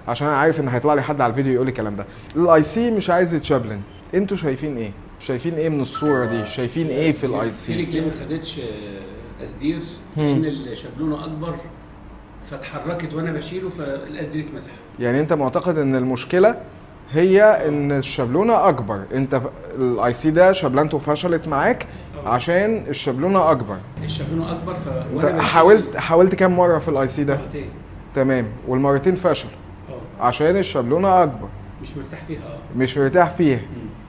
عشان انا عارف ان هيطلع لي حد على الفيديو يقول لي الكلام ده. ال IC مش عايز يتشابلن، انتوا شايفين ايه؟ شايفين ايه من الصورة دي؟ شايفين ايه في ال I في C؟ رجلين ما خدتش قصدير لان الشابلونه اكبر، فاتحركت وانا بشيله فالقصدير اتمسح. يعني انت معتقد ان المشكلة هي ان الشابلونه اكبر؟ انت ال IC ده شابلنته فشلت معاك عشان الشابلونه اكبر. الشابلونه اكبر ف انت وانا بشيل حاولت كام مرة في ال IC ده؟ مرتين. تمام، والمرتين فشل عشان الشابلونه اكبر. مش مرتاح فيها. مش مرتاح فيها.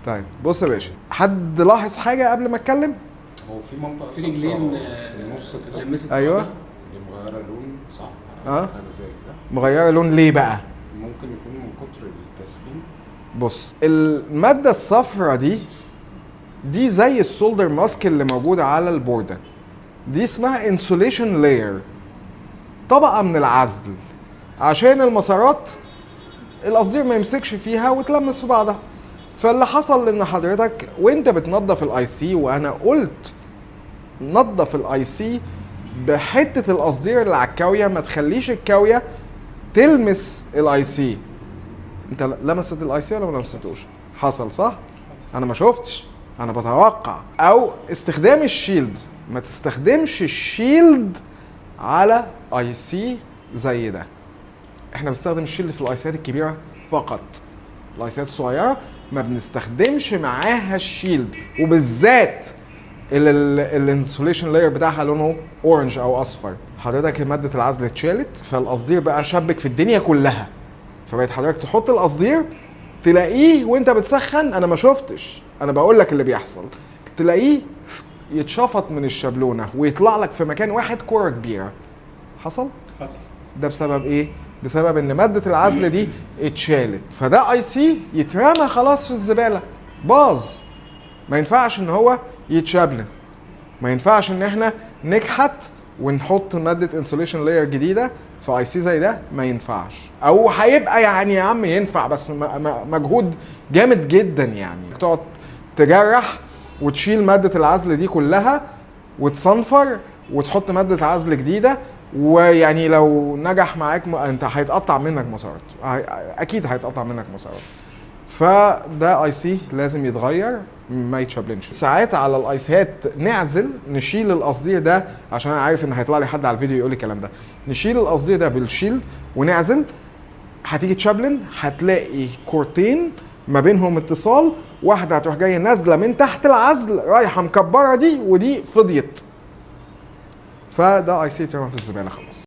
طيب بص يا باشا، حد لاحظ حاجة قبل ما اتكلم؟ هو في منطقة في رجلين صفراء في النص كده. لمست أيوة. بعضها. دي مغيرة لون صح؟ حاجة زي كده. مغيرة لون ليه بقى؟ ممكن يكون من كتر التسخين. بص، المادة الصفراء دي زي ال solder mask اللي موجودة على البورده دي، اسمها insulation layer، طبقه من العزل عشان المسارات القصدير ما يمسكش فيها وتلمس في بعضها. فاللي حصل ان حضرتك وانت بتنظف ال IC، وانا قلت نظف ال IC بحته القصدير اللي على الكاويه، ما تخليش الكاويه تلمس ال IC. انت لمست ال IC ولا ما لمستوش؟ حصل صح؟ انا ما شفتش، انا بتوقع. او استخدام ال shield، ما تستخدمش ال shield على IC زي ده. احنا بنستخدم ال shield في ال IC ات الكبيرة فقط، ال IC ات الصغيرة ما بنستخدمش معاها ال shield، وبالذات ال insulation layer بتاعها لونه orange او اصفر. حضرتك مادة العزل اتشالت، فالقصدير بقى شبك في الدنيا كلها، فبقت حضرتك تحط القصدير تلاقيه وانت بتسخن، انا ما شفتش، انا بقول لك اللي بيحصل، تلاقيه يتشفط من الشابلونه ويطلع لك في مكان واحد كورة كبيرة. حصل؟ حصل. ده بسبب ايه؟ بسبب ان مادة العزل دي اتشالت، فده IC يترمى خلاص في الزبالة، باظ. ما ينفعش ان هو يتشابلن، ما ينفعش ان احنا نكحت ونحط مادة insulation layer جديدة في IC زي ده، ما ينفعش. او هيبقى يعني يا عم ينفع بس مجهود جامد جدا، يعني تقعد تجرح وتشيل مادة العزل دي كلها وتصنفر وتحط مادة عزل جديدة، ويعني لو نجح معاك انت هيتقطع منك مسارات، اكيد هيتقطع منك مسارات. فده IC لازم يتغير، ما يتشابلنش. ساعات على ال IC ات نعزل، نشيل القصدير ده، عشان انا عارف ان هيطلع لي حد على الفيديو يقول لي الكلام ده. نشيل القصدير ده بال shield ونعزل، هتيجي تشابلن هتلاقي كورتين ما بينهم اتصال، واحدة هتروح جاية نازله من تحت العزل رايحة مكبره دي، ودي فضيت. فده IC ترمى في الزبالة خلاص.